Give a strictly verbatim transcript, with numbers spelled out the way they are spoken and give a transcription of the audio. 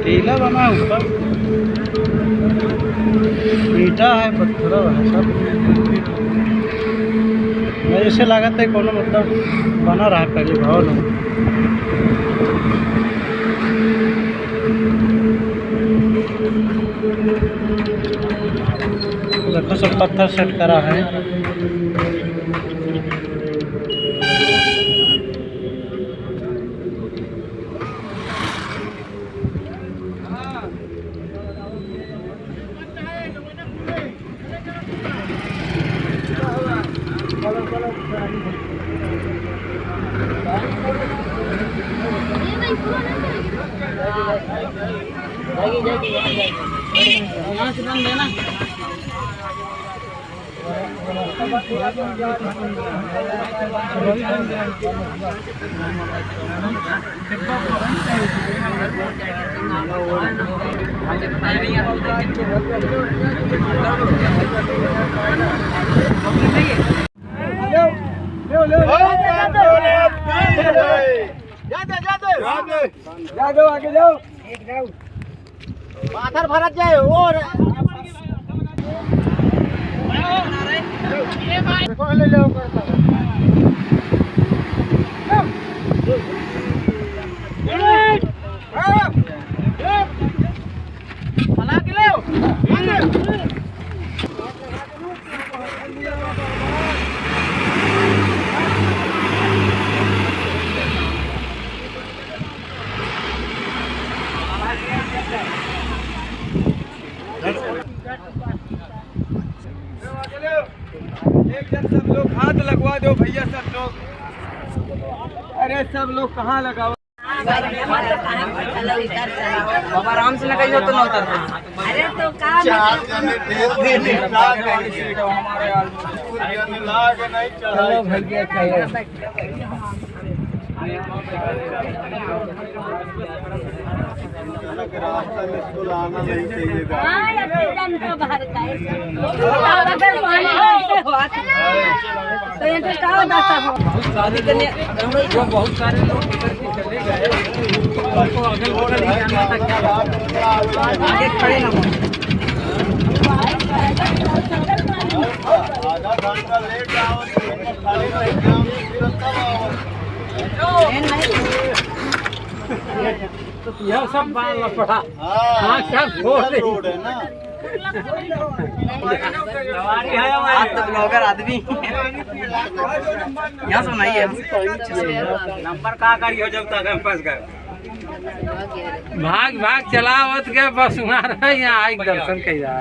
टीला बना ऊपर, ईंटा है, पत्थर है, सब। ऐसे लागत है कोनो मतलब बना रहा है पहले भवन। देखो, सब पत्थर सेट करा है। जाओ, जाओ, आगे जाओ। पाथर भरत जाए और एक जन सब लोग हाथ लगवा दो भैया, सब लोग। अरे सब लोग कहाँ लगाओ? बाबा राम से न कहियो तो न उतरता। अरे तो का चार जने थे, तीन जने लाग नहीं चढ़ाई। चलो भैया, चलो। रास्ता में स्कूल आना नहीं चाहिए। हाँ, ये तो जनता बाहर का है। अगर पानी ऐसे हुआ तो ये तो का दशा हो? बहुत सारे लोग, जो बहुत सारे लोग इधर से चले गए, उनको अगल बगल ही जाना था क्या? आगे खड़े ना हो। आधा घंटा लेट आओ, खड़े रह जाओ, फिर तब आओ। यह सब बाल पड़ा। हाँ, हाँ, सब फोड़ दे। रोड है ना। सवारी है हमारी। आज तो ब्लॉगर आदमी। यहाँ से बनाइए। नंबर का करी हो जब तक हम फंस गए। भाग, भाग, चलावत के बस मार यहाँ आई दर्शन कइला।